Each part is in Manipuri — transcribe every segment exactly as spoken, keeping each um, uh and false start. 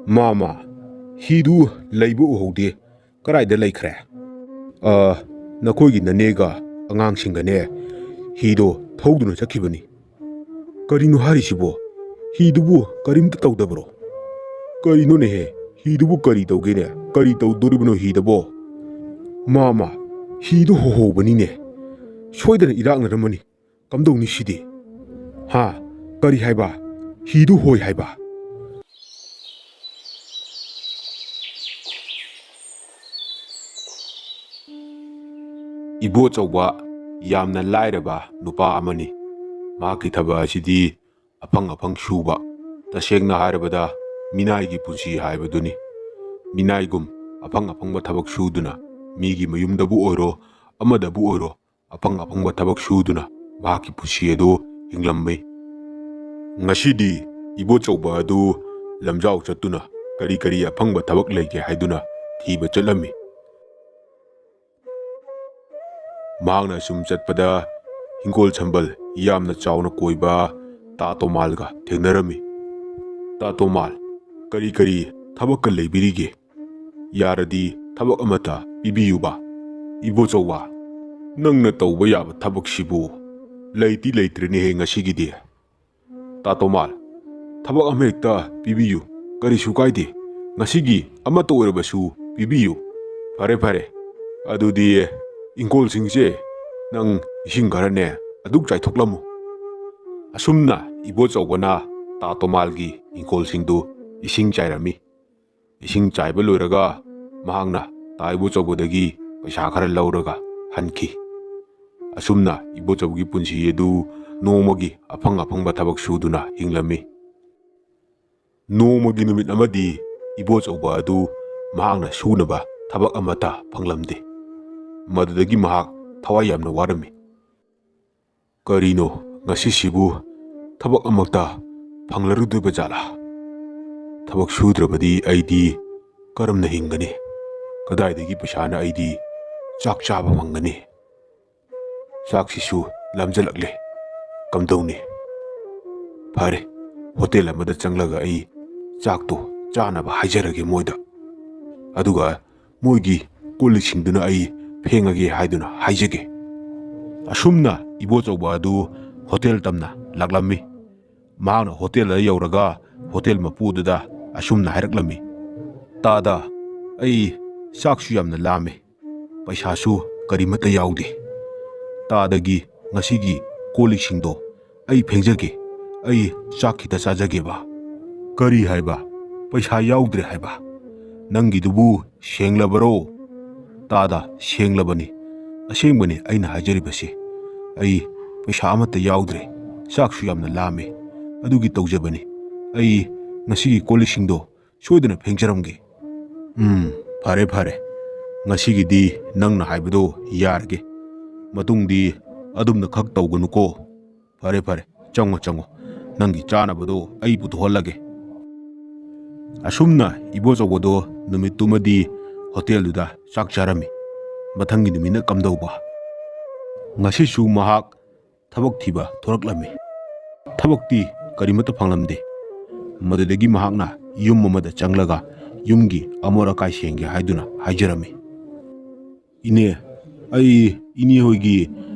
"ꯃꯥꯃ, ꯍꯤꯗꯨ ꯂꯩꯕ ꯎꯍꯧꯗꯦ, ꯀꯗꯥꯏꯗ ꯂꯩꯈ꯭ꯔꯦ?" "ꯑ, ꯅꯈꯣꯏꯒꯤ ꯅꯅꯦꯒ ꯑꯉꯥꯡꯁꯤꯡꯒꯅꯦ ꯍꯤꯗꯣ ꯊꯧꯗꯨꯅ ꯆꯠꯈꯤꯕꯅꯤ꯫" "ꯀꯔꯤꯅꯣ ꯍꯥꯏꯔꯤꯁꯤꯕꯣ? ꯍꯤꯗꯨꯕꯨ ꯀꯔꯤꯝꯇ ꯇꯧꯗꯕ꯭ꯔꯣ?" "ꯀꯔꯤꯅꯣꯅꯦꯍꯦ, ꯍꯤꯗꯨꯕꯨ ꯀꯔꯤ ꯇꯧꯒꯦꯅꯦ? ꯀꯔꯤ ꯇꯧꯗꯣꯔꯤꯕꯅꯣ ꯍꯤꯗꯕꯣ?" "ꯃꯥꯃ, ꯍꯤꯗꯨ ꯍꯣꯍꯧꯕꯅꯤꯅꯦ꯫ ꯁꯣꯏꯗꯅ ꯏꯔꯥꯛꯅꯔꯝꯃꯅꯤ꯫ ꯀꯝꯗꯧꯅꯤ ꯁꯤꯗꯤ?" "ꯍꯥ? ꯀꯔꯤ ꯍꯥꯏꯕ? ꯍꯤꯗꯨ ꯍꯣꯏ ꯍꯥꯏꯕ?" ꯏꯕꯣꯆꯧꯕ ꯌꯥꯝꯅ ꯂꯥꯏꯔꯕ ꯅꯨꯄꯥ ꯑꯃꯅꯤ꯫ ꯃꯍꯥꯛꯀꯤ ꯊꯕꯛ ꯑꯁꯤꯗꯤ ꯑꯐꯪ ꯑꯐꯪ ꯁꯨꯕ, ꯇꯁꯦꯡꯅ ꯍꯥꯏꯔꯕꯗ ꯃꯤꯅꯥꯏꯒꯤ ꯄꯨꯟꯁꯤ ꯍꯥꯏꯕꯗꯨꯅꯤ꯫ ꯃꯤꯅꯥꯏꯒꯨꯝ ꯑꯐꯪ ꯑꯐꯪꯕ ꯊꯕꯛ ꯁꯨꯗꯨꯅ ꯃꯤꯒꯤ ꯃꯌꯨꯝꯗꯕꯨ ꯑꯣꯏꯔꯣ, ꯑꯃꯗꯕꯨ ꯑꯣꯏꯔꯣ, ꯑꯐꯪ ꯑꯐꯪꯕ ꯊꯕꯛ ꯁꯨꯗꯨꯅ ꯃꯍꯥꯛꯀꯤ ꯄꯨꯟꯁꯤ ꯑꯗꯨ ꯍꯤꯡꯂꯝꯃꯤ꯫ ꯉꯁꯤꯗꯤ ꯏꯕꯣꯆꯧꯕ ꯑꯗꯨ ꯂꯝꯖꯥꯎ ꯆꯠꯇꯨꯅ ꯀꯔꯤ ꯀꯔꯤ ꯑꯐꯪꯕ ꯊꯕꯛ ꯂꯩꯒꯦ ꯍꯥꯏꯗꯨꯅ ꯊꯤꯕ ꯆꯠꯂꯝꯃꯤ꯫ ꯃꯍꯥꯛꯅ ꯁꯨꯝ ꯆꯠꯄꯗ ꯍꯤꯡꯒꯣꯜ ꯁꯝꯕꯜ ꯌꯥꯝꯅ ꯆꯥꯎꯅ ꯀꯣꯏꯕ ꯇꯥ ꯇꯣꯃꯥꯜꯒ ꯊꯦꯡꯅꯔꯝꯃꯤ꯫ "ꯇꯥ ꯇꯣꯃꯥꯜ, ꯀꯔꯤ ꯀꯔꯤ ꯊꯕꯛꯀ ꯂꯩꯕꯤꯔꯤꯒꯦ? ꯌꯥꯔꯗꯤ ꯊꯕꯛ ꯑꯃꯇ ꯄꯤꯕꯤꯌꯨꯕ꯫ ꯏꯕꯣꯆꯧꯕ, ꯅꯪꯅ ꯇꯧꯕ ꯌꯥꯕ ꯊꯕꯛꯁꯤꯕꯨ ꯂꯩꯇꯤ ꯂꯩꯇ꯭ꯔꯦꯅꯦꯍꯦ ꯉꯁꯤꯒꯤꯗꯤ꯫" "ꯇꯥ ꯇꯣꯃꯥꯜ, ꯊꯕꯛ ꯑꯃ ꯍꯦꯛꯇ ꯄꯤꯕꯤꯌꯨ, ꯀꯔꯤꯁꯨ ꯀꯥꯏꯗꯦ꯫ ꯉꯁꯤꯒꯤ ꯑꯃꯠꯇ ꯑꯣꯏꯔꯕꯁꯨ ꯄꯤꯕꯤꯌꯨ꯫" "ꯐꯔꯦ, ꯐꯔꯦ꯫ ꯑꯗꯨꯗꯤ ꯏꯪꯈꯣꯜꯁꯤꯡꯁꯦ ꯅꯪ ꯏꯁꯤꯡ ꯈꯔꯅꯦ ꯑꯗꯨꯛ ꯆꯥꯏꯊꯣꯛꯂꯝꯃꯨ꯫" ꯑꯁꯨꯝꯅ ꯏꯕꯣꯆꯧꯕꯅ ꯇꯥ ꯇꯣꯃꯥꯜꯒꯤ ꯏꯪꯈꯣꯜꯁꯤꯡꯗꯨ ꯏꯁꯤꯡ ꯆꯥꯏꯔꯝꯃꯤ꯫ ꯏꯁꯤꯡ ꯆꯥꯏꯕ ꯂꯣꯏꯔꯒ ꯃꯍꯥꯛꯅ ꯇꯥ ꯏꯕꯣꯆꯧꯕꯗꯒꯤ ꯄꯩꯁꯥ ꯈꯔ ꯂꯧꯔꯒ ꯍꯟꯈꯤ꯫ ꯑꯁꯨꯝꯅ ꯏꯕꯣꯆꯧꯕꯒꯤ ꯄꯨꯟꯁꯤ ꯑꯗꯨ ꯅꯣꯡꯃꯒꯤ ꯑꯐꯪ ꯑꯐꯪꯕ ꯊꯕꯛ ꯁꯨꯗꯨꯅ ꯍꯤꯡꯂꯝꯃꯤ꯫ ꯅꯣꯡꯃꯒꯤ ꯅꯨꯃꯤꯠ ꯑꯃꯗꯤ ꯏꯕꯣꯆꯧꯕ ꯑꯗꯨ ꯃꯍꯥꯛꯅ ꯁꯨꯅꯕ ꯊꯕꯛ ꯑꯃꯠꯇ ꯐꯪꯂꯝꯗꯦ꯫ ꯃꯗꯨꯗꯒꯤ ꯃꯍꯥꯛ ꯊꯋꯥꯏ ꯌꯥꯝꯅ ꯋꯥꯔꯝꯃꯤ꯫ "ꯀꯔꯤꯅꯣ ꯉꯁꯤꯁꯤꯕꯨ ꯊꯕꯛ ꯑꯃꯠꯇ ꯐꯪꯂꯔꯣꯏꯗꯣꯏꯕ ꯖꯥꯠꯂꯥ? ꯊꯕꯛ ꯁꯨꯗ꯭ꯔꯕꯗꯤ ꯑꯩꯗꯤ ꯀꯔꯝꯅ ꯍꯤꯡꯒꯅꯤ? ꯀꯗꯥꯏꯗꯒꯤ ꯄꯩꯁꯥꯅ ꯑꯩꯗꯤ ꯆꯥꯛ ꯆꯥꯕ ꯐꯪꯒꯅꯤ? ꯆꯥꯛꯁꯤꯁꯨ ꯂꯥꯝꯖꯜꯂꯛꯂꯦ꯫ ꯀꯝꯗꯧꯅꯤ? ꯐꯔꯦ, ꯍꯣꯇꯦꯜ ꯑꯃꯗ ꯆꯪꯂꯒ ꯑꯩ ꯆꯥꯛꯇꯣ ꯆꯥꯅꯕ ꯍꯥꯏꯖꯔꯒꯦ ꯃꯣꯏꯗ꯫ ꯑꯗꯨꯒ ꯃꯣꯏꯒꯤ ꯀꯣꯜ ꯂꯤꯛꯁꯤꯡꯗꯨꯅ ꯑꯩ ꯐꯦꯡꯉꯒꯦ ꯍꯥꯏꯗꯨꯅ ꯍꯥꯏꯖꯒꯦ꯫ ꯑꯁꯨꯝꯅ ꯏꯕꯣꯆꯧꯕ ꯑꯗꯨ ꯍꯣꯇꯦꯜ ꯇꯝꯅ ꯂꯥꯛꯂꯝꯃꯤ꯫ ꯃꯍꯥꯛꯅ ꯍꯣꯇꯦꯜꯗ ꯌꯧꯔꯒ ꯍꯣꯇꯦꯜ ꯃꯄꯨꯗꯨꯗ ꯑꯁꯨꯝꯅ ꯍꯥꯏꯔꯛꯂꯝꯃꯤ, "ꯇꯥꯗ, ꯑꯩ ꯆꯥꯛꯁꯨ ꯌꯥꯝꯅ ꯂꯥꯝꯃꯤ, ꯄꯩꯁꯥꯁꯨ ꯀꯔꯤꯃꯠꯇ ꯌꯥꯎꯗꯦ꯫ ꯇꯥꯗꯒꯤ ꯉꯁꯤꯒꯤ ꯀꯣꯜ ꯂꯤꯛꯁꯤꯡꯗꯣ ꯑꯩ ꯐꯦꯡꯖꯒꯦ, ꯑꯩ ꯆꯥꯛ ꯈꯤꯇ ꯆꯥꯖꯒꯦꯕ"꯫ "ꯀꯔꯤ ꯍꯥꯏꯕ? ꯄꯩꯁꯥ ꯌꯥꯎꯗ꯭ꯔꯦ ꯍꯥꯏꯕ? ꯅꯪꯒꯤꯗꯨꯕꯨ ꯁꯦꯡꯂꯕꯔꯣ?" "ꯇꯥꯗ, ꯁꯦꯡꯂꯕꯅꯤ꯫ ꯑꯁꯦꯡꯕꯅꯤ ꯑꯩꯅ ꯍꯥꯏꯖꯔꯤꯕꯁꯤ꯫ ꯑꯩ ꯄꯩꯁꯥ ꯑꯃꯠꯇ ꯌꯥꯎꯗ꯭ꯔꯦ꯫ ꯆꯥꯛꯁꯨ ꯌꯥꯝꯅ ꯂꯥꯝꯃꯦ꯫ ꯑꯗꯨꯒꯤ ꯇꯧꯖꯕꯅꯤ꯫ ꯑꯩ ꯉꯁꯤꯒꯤ ꯀꯣꯜ ꯂꯤꯛꯁꯤꯡꯗꯣ ꯁꯣꯏꯗꯅ ꯐꯦꯡꯖꯔꯝꯒꯦ"꯫ "ꯎꯝ, ꯐꯔꯦ, ꯐꯔꯦ꯫ ꯉꯁꯤꯒꯤꯗꯤ ꯅꯪꯅ ꯍꯥꯏꯕꯗꯣ ꯌꯥꯔꯒꯦ꯫ ꯃꯇꯨꯡꯗꯤ ꯑꯗꯨꯝꯅ ꯈꯛ ꯇꯧꯒꯅꯨꯀꯣ꯫ ꯐꯔꯦ, ꯐꯔꯦ, ꯆꯪꯉꯣ, ꯆꯪꯉꯣ꯫ ꯅꯪꯒꯤ ꯆꯥꯅꯕꯗꯣ ꯑꯩ ꯄꯨꯊꯣꯛꯍꯜꯂꯒꯦ"꯫ ꯑꯁꯨꯝꯅ ꯏꯕꯣꯆꯧꯕꯗꯣ ꯅꯨꯃꯤꯠꯇꯨꯃꯗꯤ ꯍꯣꯇꯦꯜꯗꯨꯗ ꯆꯥꯛ ꯆꯥꯔꯝꯃꯤ꯫ ꯃꯊꯪꯒꯤ ꯅꯨꯃꯤꯠꯅ ꯀꯝꯗꯧꯕ? ꯉꯁꯤꯁꯨ ꯃꯍꯥꯛ ꯊꯕꯛ ꯊꯤꯕ ꯊꯣꯔꯛꯂꯝꯃꯤ꯫ ꯊꯕꯛꯇꯤ ꯀꯔꯤꯃꯠꯇ ꯐꯪꯂꯝꯗꯦ꯫ ꯃꯗꯨꯗꯒꯤ ꯃꯍꯥꯛꯅ ꯌꯨꯝ ꯑꯃꯗ ꯆꯪꯂꯒ ꯌꯨꯝꯒꯤ ꯑꯃꯣꯠ ꯑꯀꯥꯏ ꯁꯦꯡꯒꯦ ꯍꯥꯏꯗꯨꯅ ꯍꯥꯏꯖꯔꯝꯃꯤ꯫ "ꯏꯅꯦ, ꯑꯩ ꯏꯅꯦ ꯍꯣꯏꯒꯤ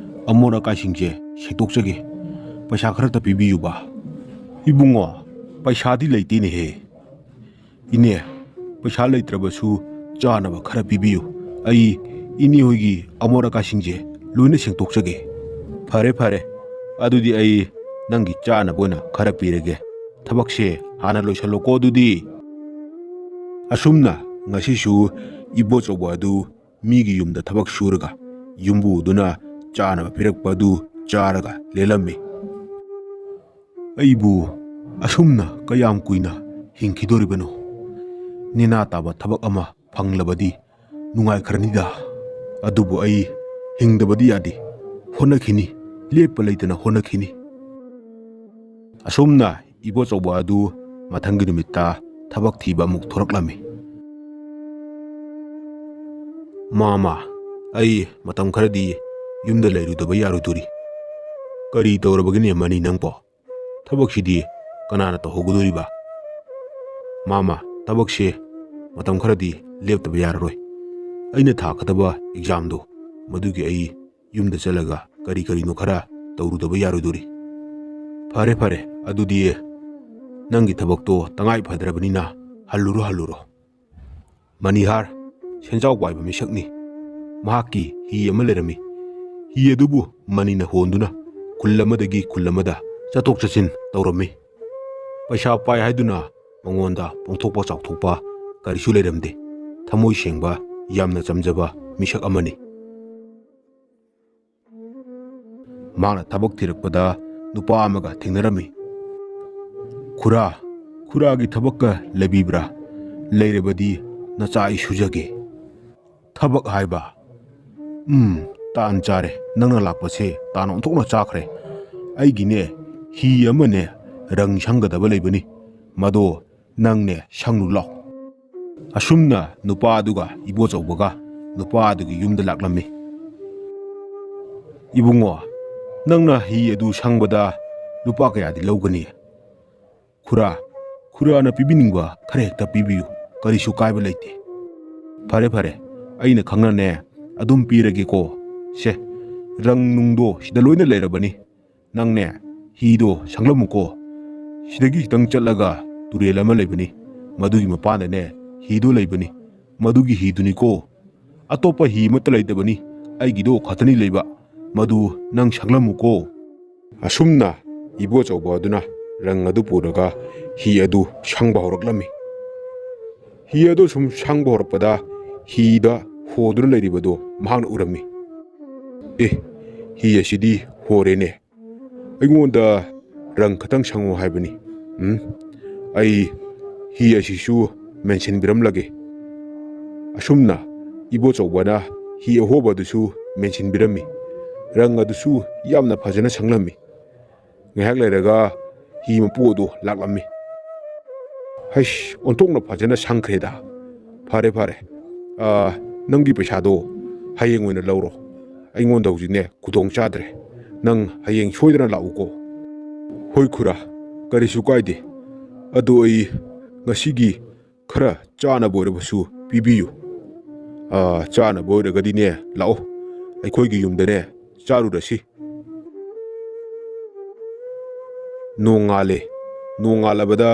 ꯑꯃꯣꯠ ꯑꯀꯥꯏꯁꯤꯡꯁꯦ ꯁꯦꯡꯗꯣꯛꯆꯒꯦ꯫ ꯄꯩꯁꯥ ꯈꯔꯇ ꯄꯤꯕꯤꯌꯨꯕ"꯫ "ꯏꯕꯨꯡꯉꯣ, ꯄꯩꯁꯥꯗꯤ ꯂꯩꯇꯦꯅꯦꯍꯦ"꯫ "ꯏꯅꯦ, ꯄꯩꯁꯥ ꯂꯩꯇ꯭ꯔꯕꯁꯨ ꯆꯥꯅꯕ ꯈꯔ ꯄꯤꯕꯤꯌꯨ꯫ ꯑꯩ ꯏꯅꯦ ꯍꯣꯏꯒꯤ ꯑꯃꯣꯠ ꯑꯀꯥꯏꯁꯤꯡꯁꯦ ꯂꯣꯏꯅ ꯁꯦꯡꯗꯣꯛꯆꯒꯦ"꯫ "ꯐꯔꯦ, ꯐꯔꯦ꯫ ꯑꯗꯨꯗꯤ ꯑꯩ ꯅꯪꯒꯤ ꯆꯥꯅꯕ ꯑꯣꯏꯅ ꯈꯔ ꯄꯤꯔꯒꯦ꯫ ꯊꯕꯛꯁꯦ ꯍꯥꯟꯅ ꯂꯣꯏꯁꯜꯂꯣꯀꯣ ꯑꯗꯨꯗꯤ"꯫ ꯑꯁꯨꯝꯅ ꯉꯁꯤꯁꯨ ꯏꯕꯣꯆꯧꯕ ꯑꯗꯨ ꯃꯤꯒꯤ ꯌꯨꯝꯗ ꯊꯕꯛ ꯁꯨꯔꯒ ꯌꯨꯝꯕꯨꯗꯨꯅ ꯆꯥꯅꯕ ꯄꯤꯔꯛꯄ ꯑꯗꯨ ꯆꯥꯔꯒ ꯂꯦꯜꯂꯝꯃꯤ꯫ "ꯑꯩꯕꯨ ꯑꯁꯨꯝꯅ ꯀꯌꯥꯝ ꯀꯨꯏꯅ ꯍꯤꯡꯈꯤꯗꯣꯔꯤꯕꯅꯣ? ꯅꯦꯅꯥ ꯇꯥꯕ ꯊꯕꯛ ꯑꯃ ꯐꯪꯂꯕꯗꯤ ꯅꯨꯡꯉꯥꯏꯈ꯭ꯔꯅꯤꯗ꯫ ꯑꯗꯨꯕꯨ ꯑꯩ ꯍꯤꯡꯗꯕꯗꯤ ꯌꯥꯗꯦ꯫ ꯍꯣꯠꯅꯈꯤꯅꯤ, ꯂꯦꯞꯄ ꯂꯩꯇꯅ ꯍꯣꯠꯅꯈꯤꯅꯤ"꯫ ꯑꯁꯨꯝꯅ ꯏꯕꯣꯆꯧꯕ ꯑꯗꯨ ꯃꯊꯪꯒꯤ ꯅꯨꯃꯤꯠꯇ ꯊꯕꯛ ꯊꯤꯕ ꯑꯃꯨꯛ ꯊꯣꯔꯛꯂꯝꯃꯤ꯫ "ꯃꯥꯃ, ꯑꯩ ꯃꯇꯝ ꯈꯔꯗꯤ ꯌꯨꯝꯗ ꯂꯩꯔꯨꯗꯕ ꯌꯥꯔꯣꯏꯗꯣꯔꯤ"꯫ "ꯀꯔꯤ ꯇꯧꯔꯕꯒꯤꯅꯦ ꯃꯅꯤ ꯅꯪꯕꯣ? ꯊꯕꯛꯁꯤꯗꯤ ꯀꯅꯥꯅ ꯇꯧꯍꯧꯒꯗꯣꯔꯤꯕ?" "ꯃꯥꯃ, ꯊꯕꯛꯁꯦ ꯃꯇꯝ ꯈꯔꯗꯤ ꯂꯦꯞꯇꯕ ꯌꯥꯔꯔꯣꯏ꯫ ꯑꯩꯅ ꯊꯥꯒꯗꯕ ꯑꯦꯛꯖꯥꯝꯗꯣ, ꯃꯗꯨꯒꯤ ꯑꯩ ꯌꯨꯝꯗ ꯆꯠꯂꯒ ꯀꯔꯤ ꯀꯔꯤꯅꯣ ꯈꯔ ꯇꯧꯔꯨꯗꯕ ꯌꯥꯔꯣꯏꯗꯣꯔꯤ꯫ ꯐꯔꯦ, ꯐꯔꯦ, ꯑꯗꯨꯗꯤ ꯅꯪꯒꯤ ꯊꯕꯛꯇꯣ ꯇꯉꯥꯏ ꯐꯗ꯭ꯔꯕꯅꯤꯅ ꯍꯜꯂꯨꯔꯣ, ꯍꯜꯂꯨꯔꯣ꯫ ꯃꯅꯤꯍꯥꯔ ꯁꯦꯟꯖꯥꯎ ꯄꯥꯏꯕ ꯃꯤꯁꯛꯅꯤ꯫ ꯃꯍꯥꯛꯀꯤ ꯍꯤ ꯑꯃ ꯂꯩꯔꯝꯃꯤ꯫ ꯍꯤ ꯑꯗꯨꯕꯨ ꯃꯅꯤꯅ ꯍꯣꯟꯗꯨꯅ ꯈꯨꯜ ꯑꯃꯗꯒꯤ ꯈꯨꯜ ꯑꯃꯗ ꯆꯠꯊꯣꯛ ꯆꯠꯁꯤꯟ ꯇꯧꯔꯝꯃꯤ꯫ ꯄꯩꯁꯥ ꯄꯥꯏ ꯍꯥꯏꯗꯨꯅ ꯃꯉꯣꯟꯗ ꯄꯣꯡꯊꯣꯛꯄ ꯆꯥꯎꯊꯣꯛꯄ ꯀꯔꯤꯁꯨ ꯂꯩꯔꯝꯗꯦ꯫ ꯊꯃꯣꯏ ꯁꯦꯡꯕ, ꯌꯥꯝꯅ ꯆꯝꯖꯕ ꯃꯤꯁꯛ ꯑꯃꯅꯤ꯫ ꯃꯍꯥꯛꯅ ꯊꯕꯛ ꯊꯤꯔꯛꯄꯗ ꯅꯨꯄꯥ ꯑꯃꯒ ꯊꯦꯡꯅꯔꯝꯃꯤ꯫ "ꯈꯨꯔꯥ, ꯈꯨꯔꯥꯒꯤ ꯊꯕꯛꯀ ꯂꯩꯕꯤꯕ꯭ꯔꯥ? ꯂꯩꯔꯕꯗꯤ ꯅꯆꯥ ꯑꯩ ꯁꯨꯖꯒꯦ꯫" "ꯊꯕꯛ ꯍꯥꯏꯕ? ꯎꯝ, ꯇꯥꯟ ꯆꯥꯔꯦ꯫ ꯅꯪꯅ ꯂꯥꯛꯄꯁꯦ ꯇꯥꯟ ꯑꯣꯟꯊꯣꯛꯅ ꯆꯥꯈ꯭ꯔꯦ꯫ ꯑꯩꯒꯤꯅꯦ, ꯍꯤ ꯑꯃꯅꯦ, ꯔꯪ ꯁꯪꯒꯗꯕ ꯂꯩꯕꯅꯤ꯫ ꯃꯗꯣ ꯅꯪꯅꯦ ꯁꯪꯂꯨ ꯂꯥꯎ꯫" ꯑꯁꯨꯝꯅ ꯅꯨꯄꯥ ꯑꯗꯨꯒ ꯏꯕꯣꯆꯧꯕꯒ ꯅꯨꯄꯥ ꯑꯗꯨꯒꯤ ꯌꯨꯝꯗ ꯂꯥꯛꯂꯝꯃꯤ꯫ "ꯏꯕꯨꯡꯉꯣ, ꯅꯪꯅ ꯍꯤ ꯑꯗꯨ ꯁꯪꯕꯗ ꯂꯨꯄꯥ ꯀꯌꯥꯗꯤ ꯂꯧꯒꯅꯤ?" "ꯈꯨꯔꯥ, ꯈꯨꯔꯥꯅ ꯄꯤꯕꯤꯅꯤꯡꯕ ꯈꯔ ꯍꯦꯛꯇ ꯄꯤꯕꯤꯌꯨ, ꯀꯔꯤꯁꯨ ꯀꯥꯏꯕ ꯂꯩꯇꯦ꯫" "ꯐꯔꯦ, ꯐꯔꯦ, ꯑꯩꯅ ꯈꯪꯅꯅꯦ ꯑꯗꯨꯝ ꯄꯤꯔꯒꯦꯀꯣ꯫ ꯁꯦ, ꯔꯪ ꯅꯨꯡꯗꯣ ꯁꯤꯗ ꯂꯣꯏꯅ ꯂꯩꯔꯕꯅꯤ꯫ ꯅꯪꯅꯦ, ꯍꯤꯗꯣ ꯁꯪꯂꯝꯃꯨꯀꯣ꯫ ꯁꯤꯗꯒꯤ ꯈꯤꯇꯪ ꯆꯠꯂꯒ ꯇꯨꯔꯦꯜ ꯑꯃ ꯂꯩꯕꯅꯤ꯫ ꯃꯗꯨꯒꯤ ꯃꯄꯥꯟꯗꯅꯦ ꯍꯤꯗꯣ ꯂꯩꯕꯅꯤ꯫ ꯃꯗꯨꯒꯤ ꯍꯤꯗꯨꯅꯤꯀꯣ꯫ ꯑꯇꯣꯞꯄ ꯍꯤ ꯑꯃꯠꯇ ꯂꯩꯇꯕꯅꯤ꯫ ꯑꯩꯒꯤꯗꯣ ꯈꯛꯇꯅꯤ ꯂꯩꯕ꯫ ꯃꯗꯨ ꯅꯪ ꯁꯪꯂꯝꯃꯨꯀꯣ꯫" ꯑꯁꯨꯝꯅ ꯏꯕꯣꯆꯧꯕ ꯑꯗꯨꯅ ꯔꯪ ꯑꯗꯨ ꯄꯨꯔꯒ ꯍꯤ ꯑꯗꯨ ꯁꯪꯕ ꯍꯧꯔꯛꯂꯝꯃꯤ꯫ ꯍꯤ ꯑꯗꯨ ꯁꯨꯝ ꯁꯪꯕ ꯍꯧꯔꯛꯄꯗ ꯍꯤꯗ ꯍꯣꯗꯨꯅ ꯂꯩꯔꯤꯕꯗꯨ ꯃꯍꯥꯛꯅ ꯎꯔꯝꯃꯤ꯫ "ꯑꯦ, ꯍꯤ ꯑꯁꯤꯗꯤ ꯍꯣꯔꯦꯅꯦ꯫ ꯑꯩꯉꯣꯟꯗ ꯔꯪ ꯈꯛꯇꯪ ꯁꯪꯉꯨ ꯍꯥꯏꯕꯅꯤ꯫ ꯎꯝ, ꯑꯩ ꯍꯤ ꯑꯁꯤꯁꯨ ꯃꯦꯟꯁꯤꯟꯕꯤꯔꯝꯂꯒꯦ꯫" ꯑꯁꯨꯝꯅ ꯏꯕꯣꯆꯧꯕꯅ ꯍꯤ ꯑꯍꯣꯕ ꯑꯗꯨꯁꯨ ꯃꯦꯟꯁꯤꯟꯕꯤꯔꯝꯃꯤ꯫ ꯔꯪ ꯑꯗꯨꯁꯨ ꯌꯥꯝꯅ ꯐꯖꯅ ꯁꯪꯂꯝꯃꯤ꯫ ꯉꯥꯏꯍꯥꯛ ꯂꯩꯔꯒ ꯍꯤ ꯃꯄꯨ ꯑꯗꯨ ꯂꯥꯛꯂꯝꯃꯤ꯫ "ꯍꯩꯁ, ꯑꯣꯟꯊꯣꯛꯅ ꯐꯖꯅ ꯁꯪꯈ꯭ꯔꯦꯗ꯫ ꯐꯔꯦ, ꯐꯔꯦ꯫ ꯑꯥ, ꯅꯪꯒꯤ ꯄꯩꯁꯥꯗꯣ ꯍꯌꯦꯡ ꯑꯣꯏꯅ ꯂꯧꯔꯣ꯫ ꯑꯩꯉꯣꯟꯗ ꯍꯧꯖꯤꯛꯅꯦ ꯈꯨꯗꯣꯡ ꯆꯥꯗ꯭ꯔꯦ꯫ ꯅꯪ ꯍꯌꯦꯡ ꯁꯣꯏꯗꯅ ꯂꯥꯛꯎꯀꯣ꯫" "ꯍꯣꯏ ꯈꯨꯔꯥ, ꯀꯔꯤꯁꯨ ꯀꯥꯏꯗꯦ꯫ ꯑꯗꯣ ꯑꯩ ꯉꯁꯤꯒꯤ ꯈꯔ ꯆꯥꯅꯕ ꯑꯣꯏꯔꯕꯁꯨ ꯄꯤꯕꯤꯌꯨ꯫ ꯑꯥ, ꯆꯥꯅꯕ ꯑꯣꯏꯔꯒꯗꯤꯅꯦ, ꯂꯥꯛꯑꯣ, ꯑꯩꯈꯣꯏꯒꯤ ꯌꯨꯝꯗꯅꯦ ꯆꯥꯔꯨꯔꯁꯤ꯫ ꯅꯣꯡꯉꯥꯜꯂꯦ꯫ ꯅꯣꯡꯉꯥꯜꯂꯕꯗ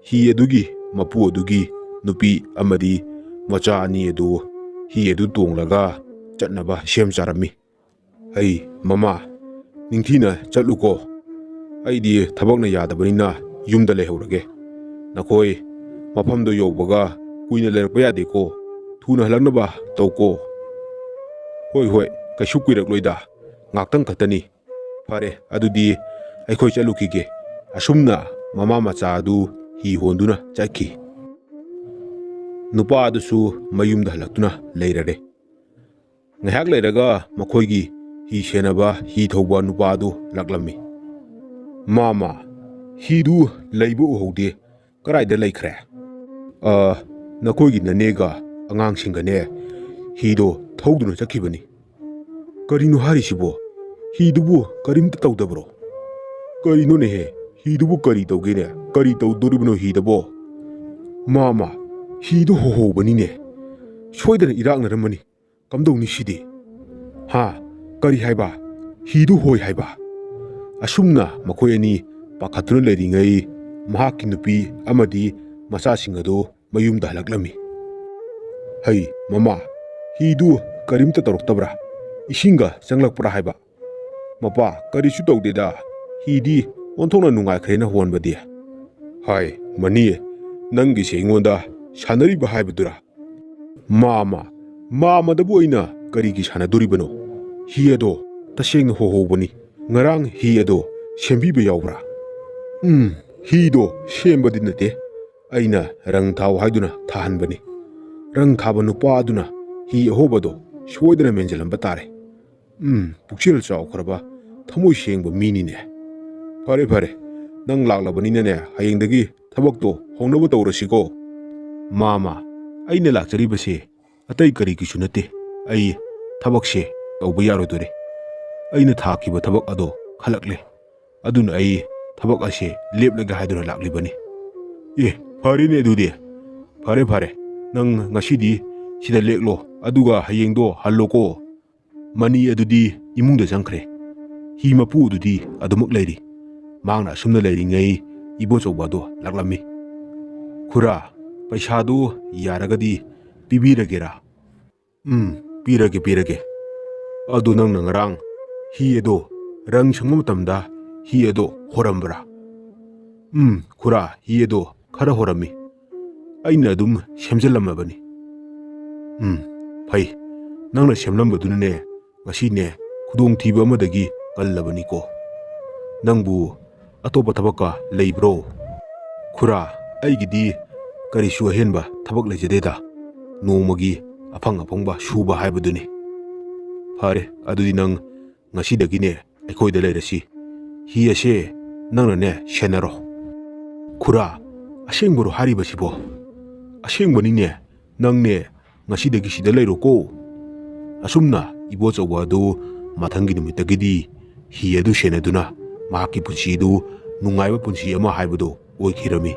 ꯍꯤ ꯑꯗꯨꯒꯤ ꯃꯄꯨ ꯑꯗꯨꯒꯤ ꯅꯨꯄꯤ ꯑꯃꯗꯤ ꯃꯆꯥ ꯑꯅꯤ ꯑꯗꯨ ꯍꯤ ꯑꯗꯨ ꯇꯣꯡꯂꯒ ꯆꯠꯅꯕ ꯁꯦꯝ ꯁꯥꯔꯝꯃꯤ꯫ "ꯑꯩ, ꯃꯃꯥ, ꯅꯤꯡꯊꯤꯅ ꯆꯠꯂꯨꯀꯣ꯫ ꯑꯩꯗꯤ ꯊꯕꯛꯅ ꯌꯥꯗꯕꯅꯤꯅ ꯌꯨꯝꯗ ꯂꯩꯍꯧꯔꯒꯦ꯫ ꯅꯈꯣꯏ ꯃꯐꯝꯗꯣ ꯌꯧꯕꯒ ꯀꯨꯏꯅ ꯂꯩꯔꯛꯄ ꯌꯥꯗꯦꯀꯣ꯫ ꯊꯨꯅ ꯍꯜꯂꯛꯅꯕ ꯇꯧꯀꯣ꯫" "ꯍꯣꯏ, ꯍꯣꯏ, ꯀꯩꯁꯨ ꯀꯨꯏꯔꯛꯂꯣꯏꯗ꯫ ꯉꯥꯛꯇꯪ ꯈꯛꯇꯅꯤ꯫ ꯐꯔꯦ, ꯑꯗꯨꯗꯤ ꯑꯩꯈꯣꯏ ꯆꯠꯂꯨꯈꯤꯒꯦ꯫" ꯑꯁꯨꯝꯅ ꯃꯃꯥ ꯃꯆꯥ ꯑꯗꯨ ꯍꯤ ꯍꯣꯟꯗꯨꯅ ꯆꯠꯈꯤ꯫ ꯅꯨꯄꯥ ꯑꯗꯨꯁꯨ ꯃꯌꯨꯝꯗ ꯍꯜꯂꯛꯇꯨꯅ ꯂꯩꯔꯔꯦ꯫ ꯉꯥꯏꯍꯥꯛ ꯂꯩꯔꯒ ꯃꯈꯣꯏꯒꯤ ꯍꯤ ꯁꯦꯟꯅꯕ, ꯍꯤ ꯊꯧꯕ ꯅꯨꯄꯥ ꯑꯗꯨ ꯂꯥꯛꯂꯝꯃꯤ꯫ "ꯃꯥꯃ, ꯍꯤꯗꯨ ꯂꯩꯕ ꯎꯍꯧꯗꯦ꯫ ꯀꯗꯥꯏꯗ ꯂꯩꯈ꯭ꯔꯦ?" "ꯑ, ꯅꯈꯣꯏꯒꯤ ꯅꯅꯦꯒ ꯑꯉꯥꯡꯁꯤꯡꯒꯅꯦ ꯍꯤꯗꯣ ꯊꯧꯗꯨꯅ ꯆꯠꯈꯤꯕꯅꯤ꯫" "ꯀꯔꯤꯅꯣ ꯍꯥꯏꯔꯤꯁꯤꯕꯣ? ꯍꯤꯗꯨꯕꯨ ꯀꯔꯤꯝꯇ ꯇꯧꯗꯕ꯭ꯔꯣ?" "ꯀꯔꯤꯅꯣꯅꯦꯍꯦ? ꯍꯤꯗꯨꯕꯨ ꯀꯔꯤ ꯇꯧꯒꯦꯅꯦ? ꯀꯔꯤ ꯇꯧꯗꯣꯔꯤꯕꯅꯣ ꯍꯤꯗꯕꯣ?" "ꯃꯥꯃ, ꯍꯤꯗꯨ ꯍꯣꯍꯧꯕꯅꯤꯅꯦ꯫ ꯁꯣꯏꯗꯅ ꯏꯔꯥꯛꯅꯔꯝꯃꯅꯤ꯫ ꯀꯝꯗꯧꯅꯤ ꯁꯤꯗꯤ?" "ꯍꯥ? ꯀꯔꯤ ꯍꯥꯏꯕ? ꯍꯤꯗꯨ ꯍꯣꯏ ꯍꯥꯏꯕ?" ꯑꯁꯨꯝꯅ ꯃꯈꯣꯏ ꯑꯅꯤ ꯄꯥꯈꯠꯇꯨꯅ ꯂꯩꯔꯤꯉꯩ, ꯃꯍꯥꯛꯀꯤ ꯅꯨꯄꯤ ꯑꯃꯗꯤ ꯃꯆꯥꯁꯤꯡ ꯑꯗꯨ ꯃꯌꯨꯝꯗ ꯍꯜꯂꯛꯂꯝꯃꯤ꯫ "ꯍꯩ, ꯃꯃꯥ, ꯍꯤꯗꯨ ꯀꯔꯤꯝꯇ ꯇꯧꯔꯛꯇꯕ꯭ꯔꯥ? ꯏꯁꯤꯡꯒ ꯆꯪꯂꯛꯄ꯭ꯔꯥ ꯍꯥꯏꯕ?" "ꯃꯄꯥ, ꯀꯔꯤꯁꯨ ꯇꯧꯗꯦꯗ꯫ ꯍꯤꯗꯤ ꯑꯣꯟꯊꯣꯛꯅ ꯅꯨꯡꯉꯥꯏꯈ꯭ꯔꯦꯅ ꯍꯣꯟꯕꯗꯤ꯫" "ꯍꯥꯏ, ꯃꯅꯤ, ꯅꯪꯒꯤꯁꯦ ꯑꯩꯉꯣꯟꯗ ꯁꯥꯟꯅꯔꯤꯕ ꯍꯥꯏꯕꯗꯨꯔꯥ?" "ꯃꯥꯃ, ꯃꯥꯃꯗꯕꯨ ꯑꯩꯅ ꯀꯔꯤꯒꯤ ꯁꯥꯟꯅꯗꯣꯔꯤꯕꯅꯣ? ꯍꯤ ꯑꯗꯣ ꯇꯁꯦꯡꯅ ꯍꯣꯍꯧꯕꯅꯤ꯫ ꯉꯔꯥꯡ ꯍꯤ ꯑꯗꯣ ꯁꯦꯝꯕꯤꯕ ꯌꯥꯎꯕ꯭ꯔꯥ?" "ꯎꯝ, ꯍꯤꯗꯣ ꯁꯦꯝꯕꯗꯤ ꯅꯠꯇꯦ꯫ ꯑꯩꯅ ꯔꯪ ꯊꯥꯎ ꯍꯥꯏꯗꯨꯅ ꯊꯥꯍꯟꯕꯅꯤ꯫ ꯔꯪ ꯊꯥꯕ ꯅꯨꯄꯥ ꯑꯗꯨꯅ ꯍꯤ ꯑꯍꯣꯕꯗꯣ ꯁꯣꯏꯗꯅ ꯃꯦꯟꯁꯤꯜꯂꯝꯕ ꯇꯥꯔꯦ꯫ ꯎꯝ, ꯄꯨꯛꯆꯦꯜ ꯆꯥꯎꯈ꯭ꯔꯕ, ꯊꯃꯣꯏ ꯁꯦꯡꯕ ꯃꯤꯅꯤꯅꯦ꯫ ꯐꯔꯦ, ꯐꯔꯦ, ꯅꯪ ꯂꯥꯛꯂꯕꯅꯤꯅꯅꯦ, ꯍꯌꯦꯡꯗꯒꯤ ꯊꯕꯛꯇꯣ ꯍꯧꯅꯕ ꯇꯧꯔꯁꯤꯀꯣ꯫" "ꯃꯥꯃ, ꯑꯩꯅ ꯂꯥꯛꯆꯔꯤꯕꯁꯦ ꯑꯇꯩ ꯀꯔꯤꯒꯤꯁꯨ ꯅꯠꯇꯦ꯫ ꯑꯩ ꯊꯕꯛꯁꯦ ꯇꯧꯕ ꯌꯥꯔꯣꯏꯗꯣꯔꯦ꯫ ꯑꯩꯅ ꯊꯥꯈꯤꯕ ꯊꯕꯛ ꯑꯗꯣ ꯈꯜꯂꯛꯂꯦ꯫ ꯑꯗꯨꯅ ꯑꯩ ꯊꯕꯛ ꯑꯁꯦ ꯂꯦꯞꯂꯒꯦ ꯍꯥꯏꯗꯨꯅ ꯂꯥꯛꯂꯤꯕꯅꯤ꯫" "ꯑꯦ, ꯐꯔꯦꯅꯦ ꯑꯗꯨꯗꯤ꯫ "ꯐꯔꯦ, ꯐꯔꯦ, ꯅꯪ ꯉꯁꯤꯗꯤ ꯁꯤꯗ ꯂꯦꯛꯂꯣ, ꯑꯗꯨꯒ ꯍꯌꯦꯡꯗꯣ ꯍꯜꯂꯣꯀꯣ꯫ ꯃꯅꯤ ꯑꯗꯨꯗꯤ ꯏꯃꯨꯡꯗ ꯆꯪꯈ꯭ꯔꯦ꯫ ꯍꯤ ꯃꯄꯨ ꯑꯗꯨꯗꯤ ꯑꯗꯨꯃꯛ ꯂꯩꯔꯤ꯫ ꯃꯍꯥꯛꯅ ꯑꯁꯨꯝꯅ ꯂꯩꯔꯤꯉꯩ ꯏꯕꯣꯆꯧꯕ ꯑꯗꯣ ꯂꯥꯛꯂꯝꯃꯤ꯫ ꯈꯨꯔꯥ, ꯄꯩꯁꯥꯗꯨ ꯌꯥꯔꯒꯗꯤ ꯄꯤꯕꯤꯔꯒꯦꯔꯥ?" "ꯎꯝ, ꯄꯤꯔꯒꯦ, ꯄꯤꯔꯒꯦ꯫ ꯑꯗꯨ ꯅꯪꯅ ꯉꯔꯥꯡ ꯍꯤ ꯑꯗꯣ ꯔꯪ ꯁꯪꯕ ꯃꯇꯝꯗ ꯍꯤ ꯑꯗꯣ ꯍꯣꯔꯝꯕ꯭ꯔꯥ?" "ꯎꯝ, ꯈꯨꯔꯥ, ꯍꯤ ꯑꯗꯣ ꯈꯔ ꯍꯣꯔꯝꯃꯤ꯫ ꯑꯩꯅ ꯑꯗꯨꯝ ꯁꯦꯝꯖꯤꯜꯂꯝꯃꯕꯅꯤ꯫" "ꯎꯝ, ꯐꯩ꯫ ꯅꯪꯅ ꯁꯦꯝꯂꯝꯕꯗꯨꯅꯅꯦ ꯉꯁꯤꯅꯦ ꯈꯨꯗꯣꯡꯊꯤꯕ ꯑꯃꯗꯒꯤ ꯀꯜꯂꯕꯅꯤꯀꯣ꯫ ꯅꯪꯕꯨ ꯑꯇꯣꯞꯄ ꯊꯕꯛꯀ ꯂꯩꯕ꯭ꯔꯣ?" "ꯈꯨꯔꯥ, ꯑꯩꯒꯤꯗꯤ ꯀꯔꯤꯁꯨ ꯑꯍꯦꯟꯕ ꯊꯕꯛ ꯂꯩꯖꯗꯦꯗ꯫ ꯅꯣꯡꯃꯒꯤ ꯑꯐꯪ ꯑꯐꯪꯕ ꯁꯨꯕ ꯍꯥꯏꯕꯗꯨꯅꯤ꯫" "ꯐꯔꯦ, ꯑꯗꯨꯗꯤ ꯅꯪ ꯉꯁꯤꯗꯒꯤꯅꯦ ꯑꯩꯈꯣꯏꯗ ꯂꯩꯔꯁꯤ꯫ ꯍꯤ ꯑꯁꯦ ꯅꯪꯅꯅꯦ ꯁꯦꯟꯅꯔꯣ꯫" "ꯈꯨꯔꯥ, ꯑꯁꯦꯡꯕꯔꯣ ꯍꯥꯏꯔꯤꯕꯁꯤꯕꯣ?" "ꯑꯁꯦꯡꯕꯅꯤꯅꯦ꯫ ꯅꯪꯅꯦ ꯉꯁꯤꯗꯒꯤ ꯁꯤꯗ ꯂꯩꯔꯣꯀꯣ꯫" ꯑꯁꯨꯝꯅ ꯏꯕꯣꯆꯧꯕ ꯑꯗꯨ ꯃꯊꯪꯒꯤ ꯅꯨꯃꯤꯠꯇꯒꯤꯗꯤ ꯍꯤ ꯑꯗꯨ ꯁꯦꯟꯅꯗꯨꯅ ꯃꯍꯥꯛꯀꯤ ꯄꯨꯟꯁꯤ ꯑꯗꯨ ꯅꯨꯡꯉꯥꯏꯕ ꯄꯨꯟꯁꯤ ꯑꯃ ꯍꯥꯏꯕꯗꯨ ꯑꯣꯏꯈꯤꯔꯝꯃꯤ꯫